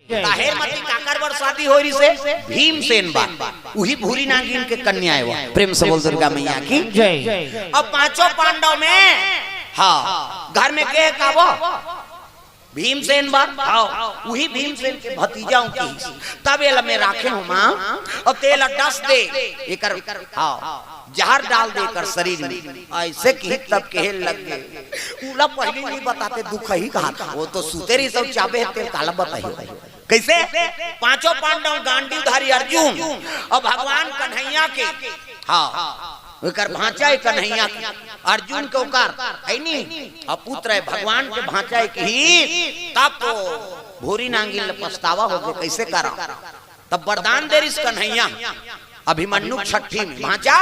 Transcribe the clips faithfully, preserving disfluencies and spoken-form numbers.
Taher मती काकर बर शादी होय रिहिसे? भीमसेन बर। उही भूरी नागिन के कन्या हे वो। प्रेम से बोल दुर्गा मैया की। जय। अब पांचों पांडव में, हाँ, घर में के का वो? भीमसेन बर। हाँ, उही भीमसेन के भतीजा हूँ की। तब एला मैं राखे हूँ माँ, अब तेला डस दे, एकर, हाँ, जहर डाल दे एकर शरीर में। अइसे किही तब कहे लग गे। उला पहिली नइ बताते दुख ही कहा था। वो तो सुते रहिस अउ चाबे हे, तेला काला बताही। कइसे? पांचों पांडव, गांडीवधारी अर्जुन अउ भगवान कन्हैया के, हाँ, ओकर भांचा हे कन्हैया के, अर्जुन के ओकर, हे नी? अउ पुत्र हे, भगवान के भांचा हे किही, तब तो भूरी नागिन ल पछतावा हो गे, कइसे करा? तब वरदान दे रिहिस कन्हैया, अभिमन्यु के छट्ठी में, "भांचा,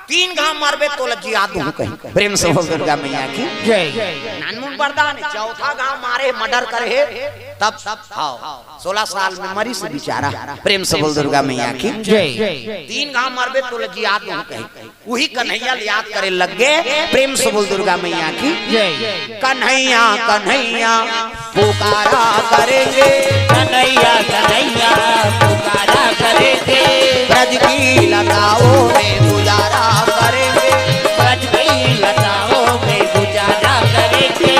तीन घांव मारबे तोला जिया दूं," कही। प्रेम से बोल दुर्गा मैया की। जय। नानमुन वरदान हे, चौथा घांव मारे, मर्डर करे हे, तब, हाँ, सोलह साल में मरिस बिचारा। प्रेम से बोल दुर्गा मैया की। जय। "तीन घांव मारबे तोला जिया दूं," कही। उही कन्हैया ल याद करे लग गे। प्रेम से बोल दुर्गा मैया की। जय। कन्हैया, कन्हैया पुकारा करेंगे। कन्हैया, कन्हैया पुकारा करेंगे। ब्रज की लताओं में गुजारा करेंगे। ब्रज की लताओं में गुजारा करेंगे।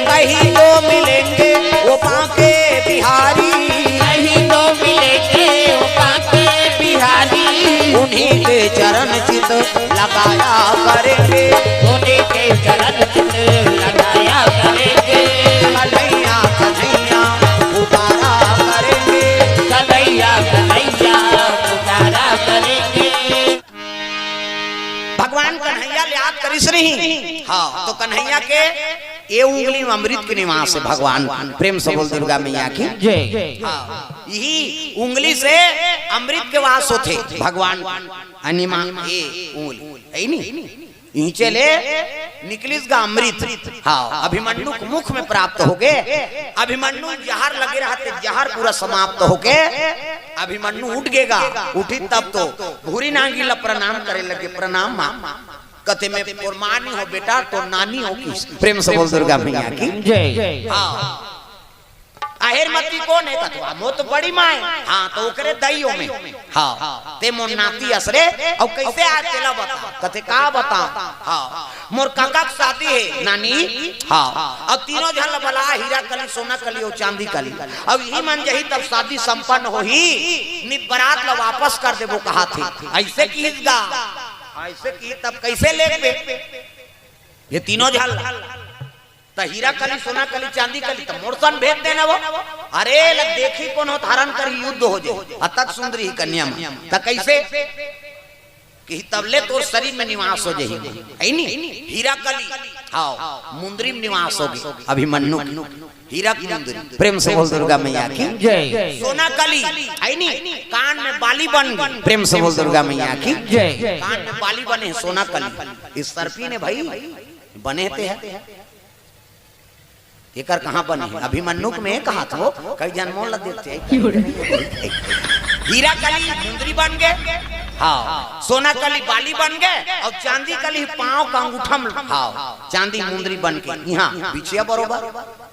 कहीं तो मिलेंगे वो बांके बिहारी। कहीं तो मिलेंगे वो बांके बिहारी। उन्हीं के चरण चित लगाया करेंगे। उन्हीं के चरण चित लगाया करेंगे। कन्हैया, कन्हैया पुकारा करेंगे। कन्हैया, कन्हैया पुकारा करेंगे। भगवान कन्हैया ल याद करिस नहीं। हाँ, तो कन्हैया के ए उंगली में अमृत के निवास हे भगवान। प्रेम से बोल दुर्गा मैया की। जय। हाँ, इही उंगली से अमृत के वास होथे भगवान। अनिमा ए उंगली, हे नी? इहिंचे ले निकलिस गा अमृत। हाँ, अभिमन्यु के मुख में प्राप्त हो गे। अभिमन्यु ल जहर लगे रहत हे, जहर पूरा समाप्त हो गे। अभिमन्यु उठ गे गा, उठी तब तो भूरी नागिन ल प्रणाम करे लगे, "प्रणाम माँ।" कथे, "मैं तोर माँ नइ हों बेटा, तोर नानी हों" किहिस। प्रेम से बोल दुर्गा मैया की। जय। हाँ। अहेर मती कोन हे? कथे, "मोर तो बड़ी माँ हे।" "हाँ, तो ओकरे दई हों मैं।" "हाँ, ते मोर नाती अस रे।" "अउ कइसे आय तेला बता।" कथे, "का बतावं?" "हाँ, मोर कका के शादी हे नानी।" "हाँ।" "अउ तीनों झन ल बला, हीरा कली, सोना कली अउ चांदी कली। अउ इही मन जही तब शादी संपन्न होही, नित बरात ल वापस कर देबो" कहाथे। अइसे किहिस गा। अइसे किहिस तब कइसे लेगबे ये तीनों झन ल? त हीरा कली, सोना कली, चांदी कली त मोर सन भेज देना वो। अरे, ल देखही कोन हो, धारण करही, युद्ध हो जाही। अतक सुंदरी ही कन्या मन। त कइसे? किहिस तब ले तोर शरीर में निवास हो जाही। हे नी? हीरा कली, हाँ, मुंदरी में निवास हो गे अभिमन्यु। हीरा की मुंदरी। प्रेम से बोल दुर्गा मैया की। जय। सोना कली, हे नी? कान में बाली बन गे। प्रेम से बोल दुर्गा मैया की। जय। कान में बाली बने हे सोना कली। इस सर्पी ने भाई बने ते हे। एकर कहाँ बने हे? अभिमन्यु के में कहाथों, कई झन मोला देथे। हीरा कली मुंदरी बन गे, हाँ, सोना कली बाली बन गे, अउ चांदी कली पाँव के अंगूठा में, हाँ, चांदी मुंदरी बन के, इहाँ बिछिया बरोबर,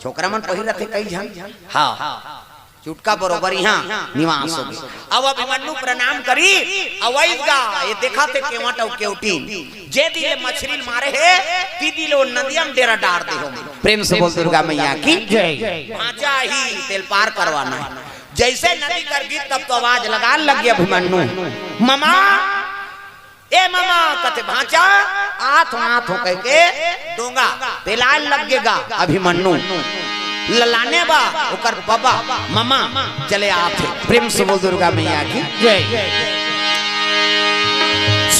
छोकरा मन पहिर रथे कई झन, हाँ। चुटका बरोबर इहाँ निवास हो गे। अब अभिमन्यु प्रणाम करिस, अउ अइस गा, ए देखथे केवट अउ केवटिन। जे दिन ले मछरी ल मारे हे, ती दिन ले ओ नदिया में डेरा डार दे हों। प्रेम से बोल दुर्गा मैया की। जय। भांचा ही तेला पार करवाना हे। जइसे नदी कर गिस तब तो आवाज लगाय लग गे अभिमन्यु, "ममा, ए ममा," कथे, "भांचा, आथों, आथों," कहिके डोंगा पेलाय लग गे गा अभिमन्यु। ललाने बा ओकर बबा, ममा चले आथे। प्रेम से बोल दुर्गा मैया की। जय।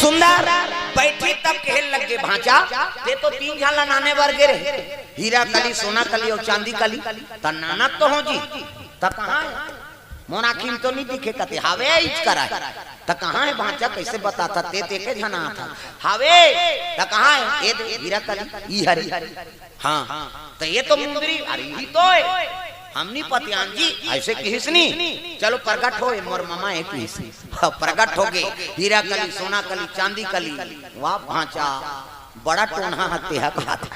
सुंदर बइठिस तब कहे लग गे, "भांचा, ते तो तीन झन ल नाने बर गे रहे, हीरा कली, सोना कली अउ चांदी कली, त नानत तो हों जी, त कहाँ हे?" मोर आँखी में तो नइ दिखे कथे, "हावे इच करा हे।" "त कहाँ हे भांचा, कइसे बताथा, ते तो एके झन आथा।" "हावे।" "त कहाँ हे?" "ए दे, हीरा कली, ई हरे।" "हाँ।" "त ए तो मुंदरी।" "अरे, इही तो हे।" "हम नइ पतियान जी," अइसे किहिस नी। "चलो प्रगट हो, ए मोर ममा ए," किहिस। हाँ, प्रगट हो गे, हीरा कली, सोना कली, चांदी कली। "वाह भांचा, बड़ा टोनहा हते हा," कहाथे।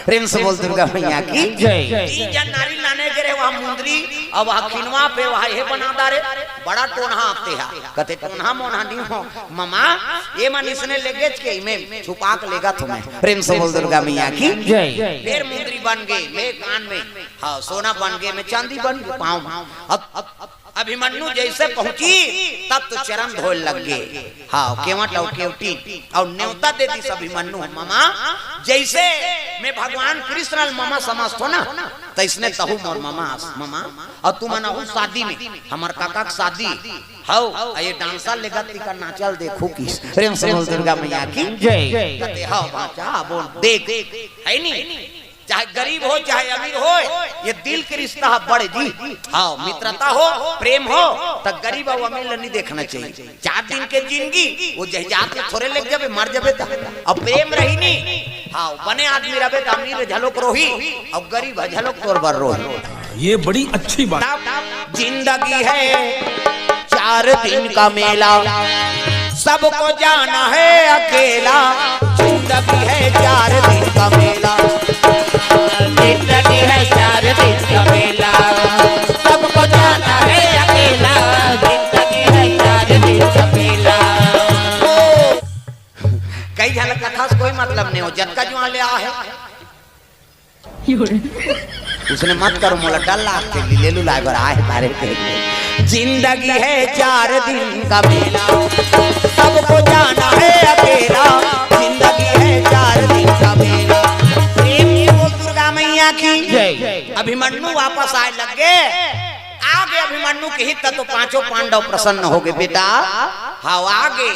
प्रेम से बोल दुर्गा मैया की जय। तीन झन नारी लाने गे रहे, वहाँ मुंदरी अउ वहाँ खिनवा पे वहाँ ये बना डारे, बड़ा टोनहा आते हा। कथे टोनहा मोनहा नहीं हो ममा, ये मन इसने लेगेच के इमे छुपा के लेगत हों मैं। प्रेम से बोल दुर्गा मैया की जय। फेर मुंदरी बन गे, में कान में, हाँ, सोना बन गे, में चांदी बन गे, पाँव में। अब, अब अभिमन्यु जइसे पहुंची, तब तो चरण धोए लग गे। हाँ, केवट अउ केवटी अउ नेवता दे दिस अभिमन्यु, ममा, जइसे में भगवान कृष्ण ल ममा समझथों ना, तइसने तहू मोर ममा अस, ममा। अउ तुमन आहू शादी में, हमर काका के शादी हव, अउ ये डांसर लेगत तिकर नाचल देखहू किस। प्रेम से बोल दुर्गा मैया की जय। कथे हव भांचा, बोल देख, है नी? चाहे गरीब हो, चाहे अमीर हो, ये दिल के रिश्ता ह बड़े जी। हाँ, मित्रता हो, प्रेम हो, त गरीब अउ अमीर ल नहीं देखना चाहिए। चार दिन के जिंदगी, वो जहिजात में थोरे लेग जाबे, मर जाबे त। अब प्रेम रही नी, हाँ, बने आदमी रहबे त अमीर झलोक रोही, अउ गरीब ह झलोक तोर बर रोही। ये बड़ी अच्छी बात। तब जिंदगी है चार दिन का मेला, सबको जाना है अकेला। जिंदगी है चार दिन का मेला, जिंदगी है चार दिन का मेला, सबको जाना है अकेला। जिंदगी है चार दिन का मेला। कई झन कथा से कोई मतलब नहीं हो, जतका जुआ ले आ है। उसने मत करो, मोला डर लागथे, लीले लुलाए बर आए तारे के। जिंदगी है चार दिन का मेला, सबको जाना है अकेला। जिंदगी है चार दिन का मेला। प्रेम से बोल दुर्गा मैया की जय। अभिमन्यु वापस आए लग गे, आ गे अभिमन्यु के हित, तो पांचों पांडव प्रसन्न हो गे। बेटा, हाँ, आ गे,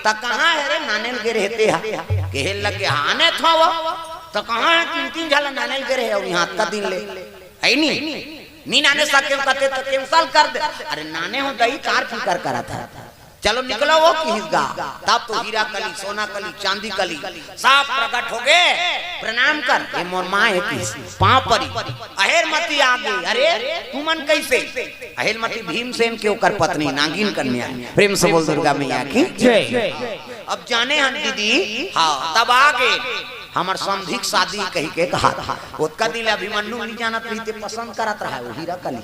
त कहाँ है रे, नाने ल गे रहे ते हा? कहे लग गे, हाँ, आने थों वो। त कहाँ है, तीन तीन झन ल नाने ल गे रहे हो, यहाँ अतका दिन ले, है नी? नी नाने सकेंव कथे त cancel कर दे। अरे नाने हों दई, कार फिकर करत हे। चलो निकलो वो किहिस गा। तब तो हीरा कली, सोना कली, चांदी कली, सब प्रगट हो गे। प्रणाम कर, ये मोर माँ हे किहिस, पाँव परी। अहेर मती आ गे। अरे तुमन कइसे? अहेर मती भीमसेन के ओकर पत्नी नागिन कन्या। प्रेम से बोल दुर्गा मैया की जय। अब जाने हन दीदी, हाँ, तब आ गे। हमर समधी के शादी कहिके कहा था। ओतका दिन ले अभिमन्यु नहीं जानत रहिस, पसंद करत रहा वो हीरा कली।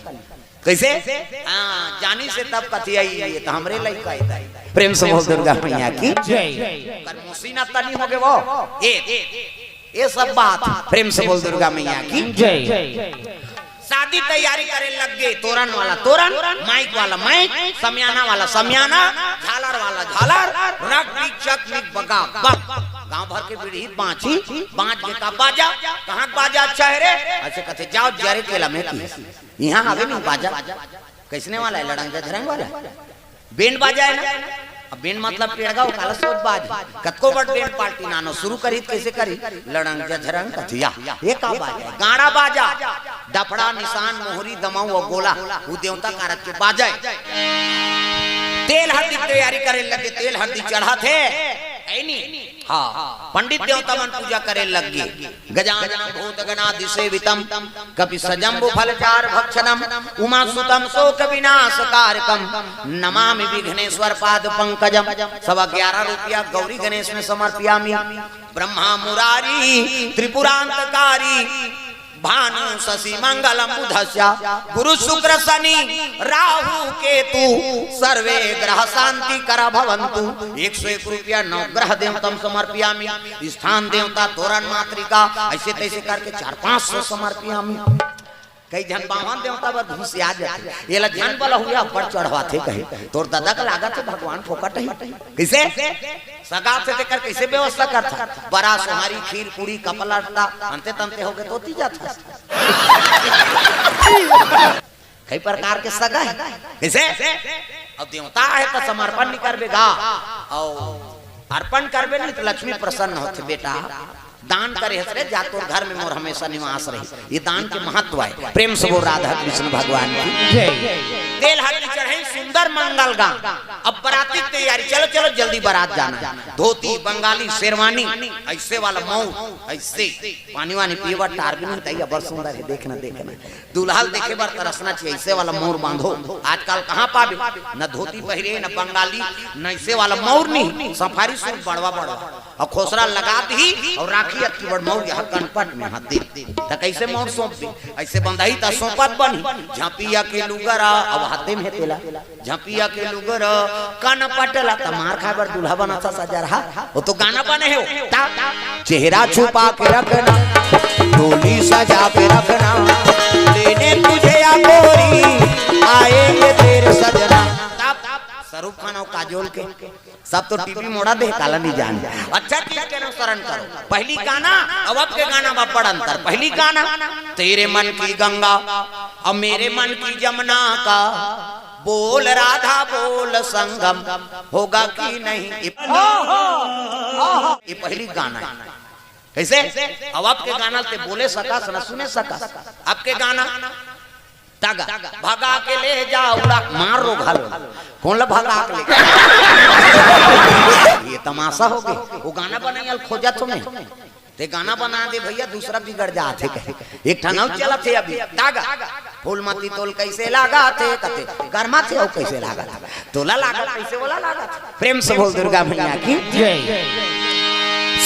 कइसे? हाँ, जानिस हे तब कथियाइस, ये त हमरे लइका हे दाई। प्रेम से बोल दुर्गा मैया की जय। कर मौसी ना तनी हो गे वो। ए, ए सब बात। प्रेम से बोल दुर्गा मैया की जय। शादी तैयारी करे लग गे, तोरन वाला तोरन, माइक वाला माइक, समियाना वाला समियाना, झालर वाला झालर, रग बिग चक मिग बगा बग। गांव भर के बिड़ही बांची, बांच गे का बाजा, कहाँ के बाजा अच्छा हे रे? अइसे कथे, जाव जरे केला में की। इहाँ हवे नहीं बाजा। कइसने वाला हे? लड़ंग झझरंग वाला? बैंड बाजा हे ना? अब बैंड मतलब पेड़गा, काला सोच बाज। कतको बड़ बैंड पार्टी नानो शुरू करी त कइसे करी? लड़ंग झझरंग कथिया। ये का बाजा हे? गाड़ा बाजा। डफड़ा, निसान, मोहरी, दमाऊ अउ गोला। वो देवता कारज के बाजा हे। तेल हरदी के तैयारी करे लगे, तेल हरदी चढ़त हे। ऐ नी? हाँ, पंडित देवता मन पूजा करे लग गे। गजाननं भूतगणादिसेवितं कपिसजम्बुफलचारुभक्षणं उमासुतं शोकविनाशकारकं नमामि विघ्नेश्वर पाद पंकजम। सवा ग्यारह रुपया गौरी गणेश में समर्पयामि। ब्रह्मा मुरारी त्रिपुरांतकारी भानु शशि मंगलम बुधस्य गुरु शुक्र शनि राहु केतु सर्वे ग्रह शांति कर भवंतु। एक सौ एक रुपया नवग्रह देवतम समर्पयामि। स्थान देवता तोरण मातृका ऐसे तैसे करके चार पांच सौ समर्पयामि। कई झन बावन देवता बर घुसिया जाथे, एला झन बला हुआ अब्बड़ चढ़वाथे कहे, तोर ददा का लागत हे भगवान फोकट ही। कइसे? सगा से तेकर कइसे व्यवस्था करथा? बरा, सोहारी, खीर, पूड़ी, कपड़ा लत्ता, अंते तंते हो गे तो ती जाथा। कई प्रकार के सगा हे। कइसे? अब देवता हे त समर्पण नहीं करबे गा, अउ अर्पण करबे नहीं त लक्ष्मी प्रसन्न होथे बेटा। दान करे हस रे, जा तोर घर में मोर हमेशा निवास रही। ये दान के महत्व हे। प्रेम से बोल राधा कृष्ण भगवान की जय। तेल हल्दी चढ़े सुंदर मंगल गा। अब बराती की तैयारी, चलो चलो जल्दी बरात जाना। धोती बंगाली शेरवानी ऐसे वाला मऊ ऐसे पानी वानी पीवा टार भी नहीं तैयार, बड़ सुंदर हे, देखना देखना। दूल्हा ल देखे बर तरसना चाहिए, ऐसे वाला मउर बांधो। आजकल कहाँ पाबे, न धोती पहिरे, न बंगाली, न ऐसे वाला मउर नहीं, सफारी सूट बड़वा बड़वा, अउ खोसरा लगा दिही, अउ राखी अतकी बड़ मउर यहाँ कनपट में हाथ दे, त कैसे मउर सौंप दे? ऐसे बंधाही त सौंपत बनही। झपिया के लुगरा, अब हाथे में तेला, झपिया के लुगरा, कनपट ला, त मार खाए बर दूल्हा बना सा सजा रहा। वो तो गाना बने हे वो। ता, चेहरा छुपा के रखना, डोली सजा के रखना, लेने तुझे या गोरी, आएंगे तेरे सजना। तब, तब, शाहरुख खान अउ काजोल के, सब तो टीवी मोड़ा दे, काला नहीं जान। अच्छा चीज के अनुसरण करो। पहली गाना, अब, अब के गाना में बड़ अंतर। पहली गाना, तेरे मन की गंगा, अब मेरे मन की जमुना का, बोल राधा बोल संगम, होगा कि नहीं? ये, ये पहली गाना हे। कैसे? अब, अब के गाना ते बोले सकस, न सुने सकस। अब के गाना, तागा, भगा के ले जा उड़ा, मार रो घालो। कौन ला भगा के ले? ये तमाशा हो गया। वो गाना बनाई अल खोजा तुम्हें। ते गाना बना दे भैया, दूसरा बिगड़ जात हे कहे। एक ठन अउ चलत हे अभी, तागा। फूल मती तोल कैसे लागा थे, कते गरमा थे, अउ कैसे लागा थे? तोला लागा कैसे, ओला लागा थे? प्रेम से बोल दुर्गा मैया की। जय।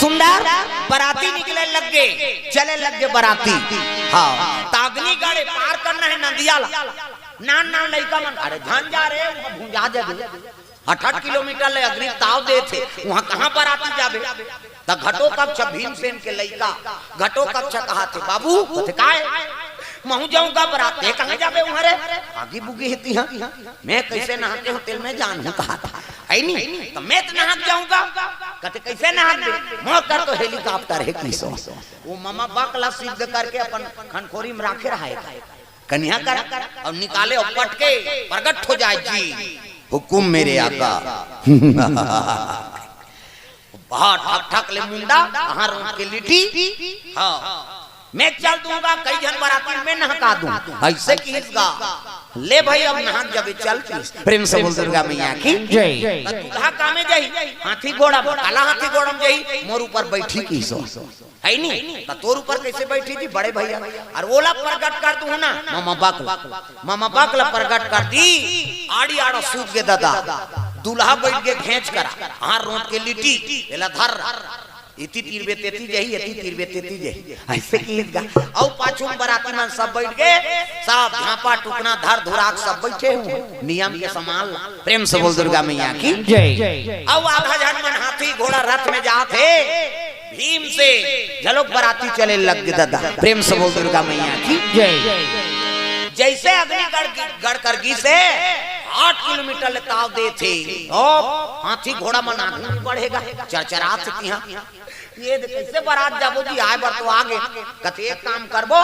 सुंदर बराती निकले लग गे, चले लग गे बराती। हाँ, तागनीगढ़ पार करना हे नंदिया ला। नान नान लइका मन, अरे झन जा रे, वहाँ भुंजा जाबे। आठ आठ किलोमीटर ले अग्नि ताव देथे, वहाँ कहाँ बराती जाबे? त घटोत्कच भीमसेन के लइका घटोत्कच कहाथे, बाबू, कथे, "काय? महूँ जाऊँ गा बरात, ते कहाँ जाबे उहाँ रे? आगी बुगी हे तिहाँ। मैं कैसे नहाते हूँ, तेल में जान हूँ," कहाथे। है नी? त मैं त नहा के जाऊँ गा। कथे, "कैसे नहा के?" "मोर कर तो हेलीकॉप्टर हे," किसो। वो ममा बक ला सिद्ध करके अपन खनखोरी में राखे रहा हे। कन्या कर, अउ निकाले अउ पटके, प्रगट हो जाए जी, हुकुम मेरे आका। हाँ, ठक ठक ले मुंडा, हाँ, रोक के लिटी। हाँ, मैं चल दूंगा, कई झन बराती मैं नहका दूं। ऐसे किहिस गा, ले भाई, अब नहा के जाबे, चल पीस। प्रेम से बोल दुर्गा मैया की। जय। त दूल्हा कामे जाही, हाथी घोड़ा म, काला हाथी घोड़ा म जाही, मोर ऊपर बैठी किसो। है नी? त तोर ऊपर कैसे बैठी जी बड़े भैया? अउ ओला प्रगट कर दूँ ना, ममा बक ला, ममा बक ला प्रगट कर दी। आड़ी आड़ा सूत गे ददा, दूल्हा बैठ गे घेंच करा, हाँ, रोट के लिटी, एला धर, इती तीर बे तेती जाही, इती तीर बे तेती जाही। ऐसे किहिस गा। अउ पाछू में बराती मन सब बैठ गे, सब झापा टुकना धर धुरा के सब बैठे हुए, नियम के समान ला। प्रेम से बोल दुर्गा मैया की। जय। अउ आधा झन मन हाथी घोड़ा रथ में जात हे, भीम से झलोक बराती चले लग गे ददा। प्रेम से बोल दुर्गा मैया की। जय। जैसे अग्निगढ़ गढ़ कर गिस हे, आठ किलोमीटर ले ताव देथे। ओ, हाथी घोड़ा मन आगू बढ़े गा, चरचरात हे तिहाँ। ये दे, कैसे बरात जाबो जी, आए बर तो आ गे। कथे, एक काम करबो,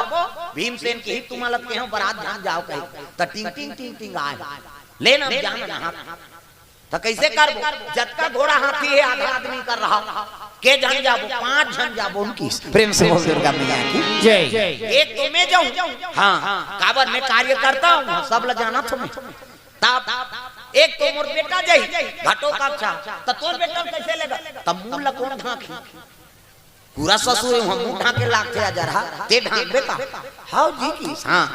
भीमसेन के ही तुमन ला केहेंव बरात झन जाव कहे। त टिंग टिंग टिंग टिंग आए। ले ना, जान ना। त कैसे करबो? जतका घोड़ा हाथी हे, आधा आदमी कर रहा। के झन जाबो? पांच झन जाबो उनकी। प्रेम से बोल दुर्गा मैया की। जय। एक तो मैं जाऊं। हाँ, काबर मैं कार्यकर्ता हूँ, सब ला जानत हूँ मैं। तब एक तो मोर बेटा जाही, घटोत्कच, त तोर बेटा ल कैसे लेगा? तब मूल ला कौन ढांकी? पूरा ससुर हे, वहाँ मुंह ढांके लागथे, अजरहा, ते ढांकबे का? हाव जी किहिस, हाँ।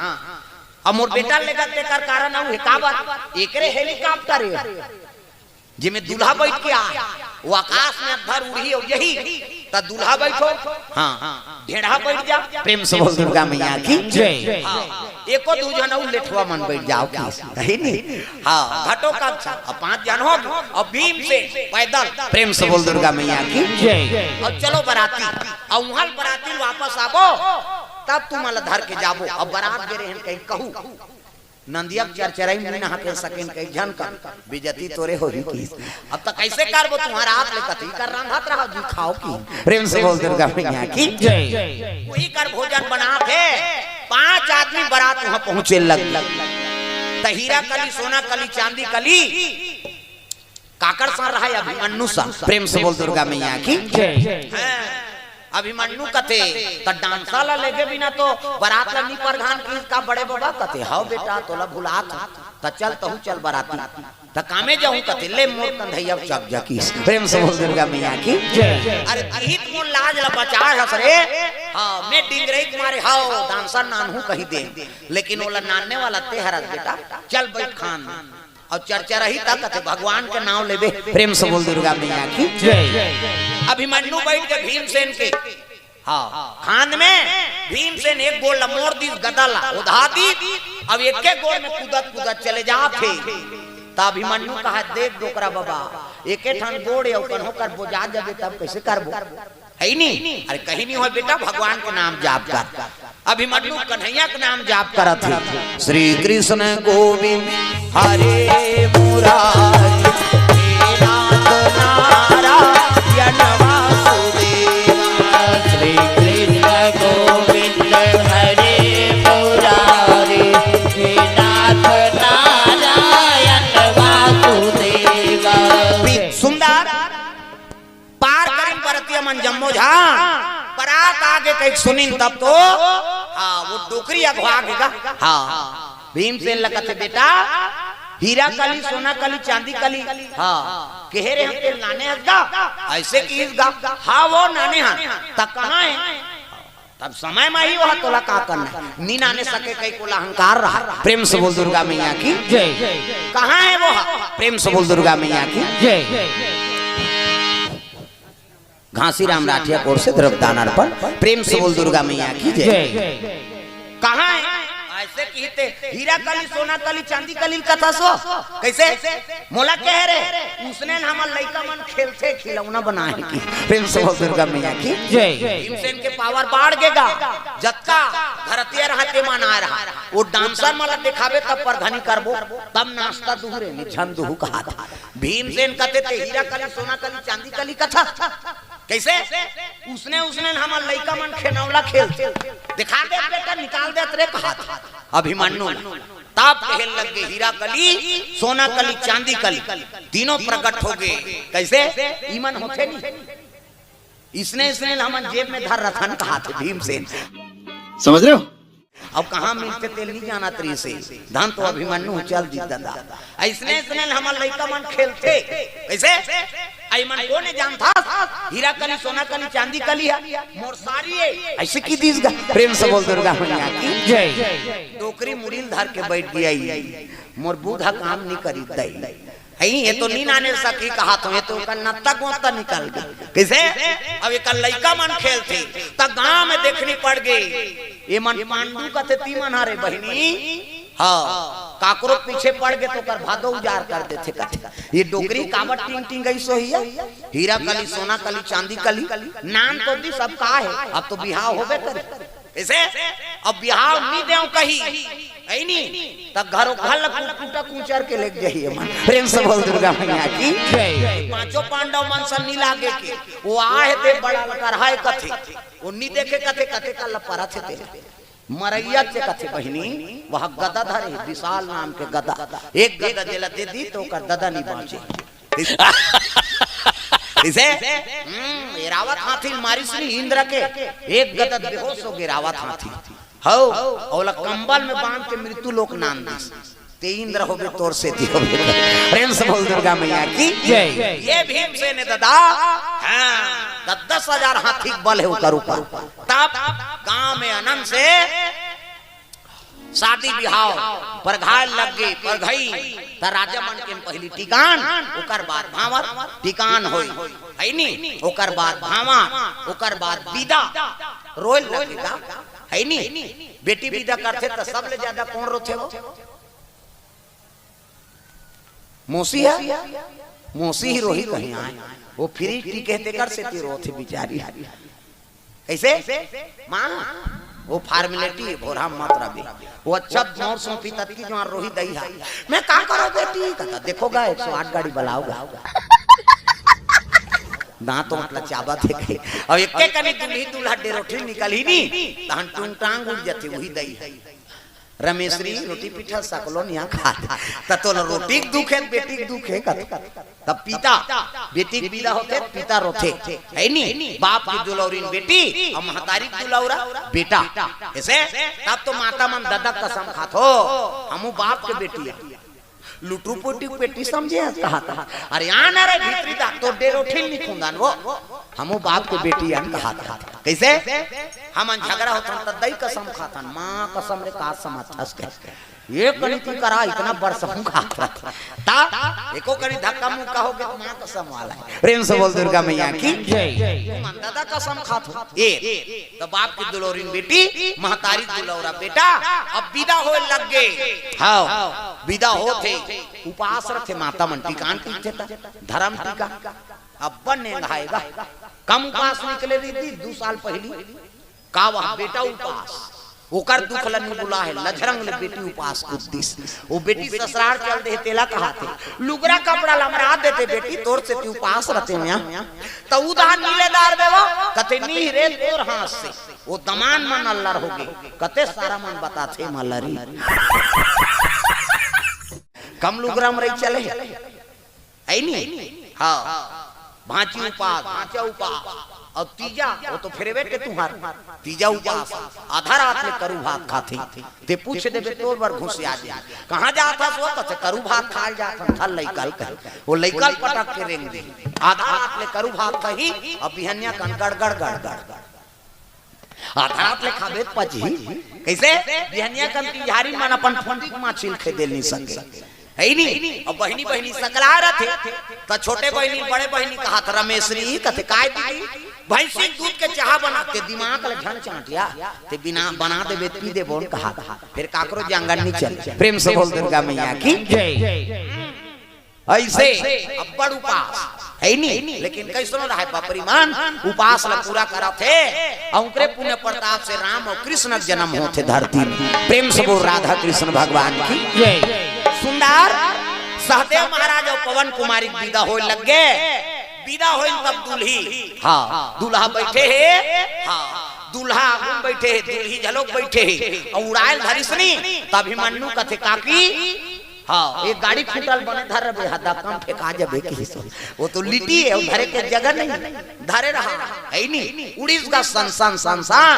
अब मोर बेटा ल लेगत तेकर कारण अउ हे, काबर? एकरे हेलीकॉप्टर हे, जेमे दूल्हा बैठ के आए, वो आकाश में अकभर उड़ही अउ जाही, त दूल्हा बैठो, हाँ, ढेढ़ा बैठ जा। प्रेम से बोल दुर्गा मैया की। जय। हाँ, एको दू झन अउ लेठवा मन बैठ जाव किहिस, है नी? हाँ, घटोत्कच, अब पांच झन हो गे, अब भीमसेन पैदल। प्रेम से बोल दुर्गा मैया की। जय। अब चलो बराती, अब उहाँ ले बराती वापस आबो, तब तुमन ला धर के जाबो। अब बरात गे रहेन कहीं कहू, नंदिया के चरचराई मुंह नहा के सकेन कहीं झन कर, बेइज्जती तोरे होही किहिस। अब त कैसे करबो, तुम्हारा आप ले कथी कर रांधत रहा जी, खाव किहिन। प्रेम से बोल दुर्गा मैया की। जय। वही कर भोजन बनात हे, पांच आदमी बरात वहां पहुंचे लग। त हीरा कली, सोना कली, चांदी कली, काकर सा रहा हे अभिमन्यु सा। प्रेम से बोल दुर्गा मैया की। जय। हाँ। अभिमन्यु कथे, "त डांसा ला लेगे बिना तो बरात ला नी परघान किस का बड़े बबा?" कथे, "हव बेटा, तोला भुलात हंव, त चल तहूं चल बराती।" त कामे जाहूं कथे, "ले मोर कंधइया चप जा किस।" प्रेम से बोल दुर्गा मैया की जय। अरे तिही त मोर लाज ला बचाय हस रे। हां, मैं डिंगरई के मारे हव, डांसा नानहूं कहि दे, लेकिन ओला नानने वाला ते हरस बेटा। चल बइठ खान में। अउ चर्चा रही त कथे भगवान के नांव लेबे। प्रेम से बोल दुर्गा मैया की जय। अभिमन्यु बइठ के भीमसेन के, हां, खांद में भीमसेन एक गोड़ ला मोड़ दिस, गदा ला ओधा दिस, अब एके गोड़ में कूदत कूदत चले जात हे। त अभिमन्यु कहा, "देख डोकरा बबा, एके ठन गोड़ हे, अउ कन्हो कर बोजा जबे तब कइसे करबो?" हइ नी? अरे कहीं नहीं होय बेटा, भगवान के नाम जाप कर। अभिमन्यु कन्हैया के नाम जाप करत हे। श्री कृष्ण गोविंद हरे मुरारी, हे नाथ नारायण वासुदेव। श्री कृष्ण गोविंद हरे मुरारी, हे नाथ नारायण वासुदेव। सुंदर पार करिन बरतिया मन जम्मो झन, बरात आगे कहिके सुनिन तब तो, हां, वो डोकरी अघवा गे गा। हां, भीमसेन ल कथे, "बेटा, हीरा कली, सोना कली, चांदी कली, हां, केहे रे हम तेला नाने हस गा, अइसे किहिस गा।" "हां, वो नाने हन।" "त कहां हे?" तब समय म ही वो ह तोला का करना हे? नी नाने सके कहिके ओला अहंकार रहा। प्रेम से बोल दुर्गा मैया की जय। कहां हे वो ह? प्रेम से बोल दुर्गा मैया की जय। घासीराम राठिया कोर से द्रव्यदान अर्पण। प्रेम से बोल दुर्गा मैया की जय। जय। कहां हे? अइसे किहिस ते, "हीरा कली, सोना कली, चांदी कली ल कथस वो।" कइसे? मोला कहे रे, उसने न हमर लइका मन खेलथे, खिलौना बनाए हे कि। प्रेम से बोल दुर्गा मैया की जय। भीमसेन के पावर बाढ़ गे गा, जतका घरतिया रहते मन आए रहा, वो डांसर मन ला देखाबे तब परघनी करबो, तब नाचता दुहू रे, नी झन दुहू कहात। भीमसेन कथे, "ते हीरा कली, सोना कली, चांदी कली कथस।" कइसे? "उसने, उसने न हमर लइका मन खेनौला खेलथे।" देखा दे बेटा, निकाल दे तेरे कहात। अभिमन्यु तब कहे लग गे, "हीरा कली, सोना कली, चांदी कली, तीनों प्रकट हो गे।" कइसे? इमन होथे नी, इसने, इसने ल हमन जेब में धर रथन कहात भीमसेन। समझ रहे हो? अब कहां मिलथे तेला नी जानत रहिसे, धन तो अभिमन्यु चल दिस ददा। अइसने, अइसने ल हमर लइका मन खेलथे। कइसे? अइमन कोन ए जानथस? हीरा कली, सोना कली, चांदी कली हे, मोर सारी हे। अइसे किहिस गा। प्रेम से बोल दुर्गा मैया की जय। डोकरी मुड़ी ल धर के बइठ गे, "मोर बूध ह काम नी करिस दई।" हइ, "ये तो नी नाने सकी कहात हंव, ये तो ओकर नत्ता गोत्ता निकल गे।" कइसे? अब एकर लइका मन खेलथे, त गांव में देखनी पड़ गे, "एमन पांडु कथे तीमन हरे बहिनी।" हां, काकरो पीछे पड़ गे त ओकर भादो उजार कर देथे कथे। ये डोकरी काबर टिंग टिंग गई सोहिया? हीरा कली, सोना कली, चांदी कली, नान तो दिस, अब का हे, अब तो बिहाव होबे करे। कइसे? अब बिहाव नी देंव कही, हइ नी, त घरो घर ल कुटकुटा कुचर के लेग जाही एमन। प्रेम से बोल दुर्गा मैया की जय। पांचों पांडव मन सन नी लागे के, वो आहे ते बड़ा लकरहा हे कथे, वो नी देखे कथे, कथे का ल परत हे ते। मरइया चे कथे बहिनी, वो ह गदा धरे हे, विशाल नाम के गदा। एक गदा जेला दे दी त ओकर ददा नी बांचे। कइसे? हम्म, एरावत हाथी ल मारिस नी इंद्र के, एक गदा बेहोश हो गे एरावत हाथी। हव, ओला कंबल में बांध के मृत्यु लोक नान दिस। ते इंद्र होबे, तोर सेती होबे। प्रेम से बोल दुर्गा मैया की जय। ये भीमसेन ददा, हां, दस दस हजार हाथी के बल हे ओकर ऊपर। तब गांव में अनन से शादी बिहाव परघाय लग गे, परघई, त राजा मन के पहिली टिकान, ओकर बाद भांवर, टिकान होई, हइ नी? ओकर बाद भांवर, ओकर बाद बिदा, रोय ल लगे गा, हइ नी? बेटी बिदा करथे त सबले जादा कोन रोथे वो? मौसी हे? मौसी ही रोही कहीं आय। वो फ्रिज टिके हे तेकर सेती रोथे बिचारी। कइसे? मां, वो फॉर्मेलिटी हे, भोरहा मत रबे। वो अच्छा मोर सौंपी ततकी जोहार रोही दई हा। मैं का करों बेटी? कथा देखो गा, एक सौ आठ गाड़ी बलाओ गा। दांत ओंठ ल चाबत हे कहीं। अउ एके कनी दूल्ही दूल्हा डेरोठी निकलही नी, तहन टूंग टांग उड़ जथे, उही दई हे। रमेशरी, रोटी पीठा सकलो निया खा। त तोला रोटी के दुख हे, बेटी के दुख हे कथे। तब पिता, बेटी के विदा होथे, पिता रोथे, हे नी? बाप के दुलौरिन बेटी अउ महतारी के दुलौरा बेटा। अइसे तब तो माता मन ददा कसम खाथो, हमू बाप के बेटी आन। लुटरू पुटी के बेटी समझे हस कहा था। अरे आन रे भीतरी दा, तोर डेरोठिन नी खुंदान वो। हमू बाप के बेटी आन कहा था। कइसे? हमन झगरा होथन त दई कसम खाथन, माँ कसम रे का समझथस के। ये कनी ती करा इतना बरस हूँ खात रहा। ता एको कनी धक्का मुक्का हो गया, माँ कसम वाला हे। प्रेम से बोल दुर्गा मैया की जय। तुमन ददा कसम खाथो। ए, त बाप के दुलौरिन बेटी, महतारी दुलौरा बेटा, अब विदा होए लग गे। हाँ, विदा होथे, उपास रथे माता मन, टिकान टिकथे त, धरम टिका। अब बन नेंगाएगा। कम उपास निकले रहितिस दू साल पहिली। का वह बेटा उपास, ओकर दुख ल नी बुलाहे, लझरंग ले बेटी उपास कूद दिस। वो बेटी ससुरार चल दे, तेला कहाथे, लुगरा कपड़ा ल हमर देते बेटी, तोर सेती उपास रथे मैं। त उधार मिले दार बेवा, कथे नी रे तोर हाथ से। वो दमान मन अल्लर हो गे, कथे सारा मन बताथे मलरी। कम लुगरा म रही चले। हे नी? हाँ। भांची उपास, भांचा उपास। अउ तीजा, वो तो फेरवे के तुंहर। तीजा उपास, आधा रात ले करू भात खाथे। ते पूछ देबे तोर बर घुसिया जाही। कहाँ जात हस वो? कथे करू भात खाए जात हन, थल लइका ल कही। वो लइका ल पटक के रेंग दे। आधा रात ले करू भात खाही, अउ बिहनिया कन गड़गड़ गड़गड़। आधा रात ले खाबे त पचही। कइसे? बिहनिया कन तिहारी मन अपन फुंदी के माछी ल खेदे ल नी सके। हे नी? अउ बहिनी बहिनी सकला रथे, त छोटे बहिनी बड़े बहिनी कहाथे रमेशरी, कथे काय दीदी? भैंसी के दूध के चाहा बना के दिमाग ल झन चांटिया, ते बिना बना देबे त पी देबो न कहाथे। फेर काकरो जांगर नी चले। प्रेम से बोल दुर्गा मैया की जय। अइसे अब्बड़ उपास हे नी, लेकिन कइसनो रहय बपरी मन उपास ल पूरा करथे। अउ ओकरे पुण्य प्रताप से राम अउ कृष्ण के जन्म होथे धरती म। प्रेम से बोल राधा कृष्ण भगवान की जय। सुंदर सहदेव महाराज अउ पवन कुमारी के विदा होए लग गे। विदा होए तब दुल्ही, हाँ, दूल्हा बइठे हे, हाँ, दूल्हा आगू म बइठे हे, दुल्ही घलोक बइठे हे, अउ उड़ाए ल धरिस नी, त अभिमन्यु कथे काकी, हाँ, एक गाड़ी खूंटा ल बने धर रहे, हदा कम फेंका जबे किहिस। वो तो लिटी हे, वो धरे के जगह नहीं, धरे रहा, हे नी? उड़िस गा सन सन सन सन।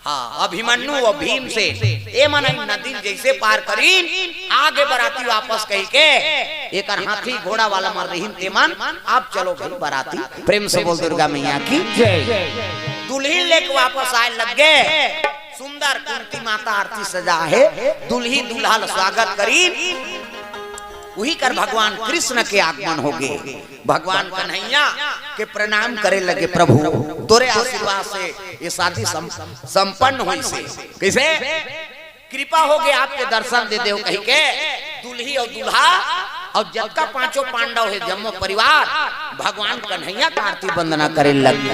हाँ, अभिमन्यु अउ भीम से, ए मन नदी ल जइसे पार करिन, आगे बराती वापस कहिके, एकर हाथी घोड़ा वाला मन रहिन ते मन, अब चलो भाई बराती। प्रेम से बोल दुर्गा मैया की जय। दुल्हिन लेके वापस आए लग गे। सुंदर कुंती माता आरती सजा हे, दुल्ही दूल्हा ल स्वागत करिन। उही कर भगवान कृष्ण के आगमन हो गे। भगवान कन्हैया के प्रणाम करे लगे, प्रभु तोरे आशीर्वाद से ये शादी सम-, संपन्न होइसे। कइसे? कृपा हो गे, आपके दर्शन दे देव कहिके दुल्ही अउ दूल्हा अउ जतका पांचों पांडव हे जम्मो परिवार भगवान कन्हैया के आरती वंदना करे लग गे।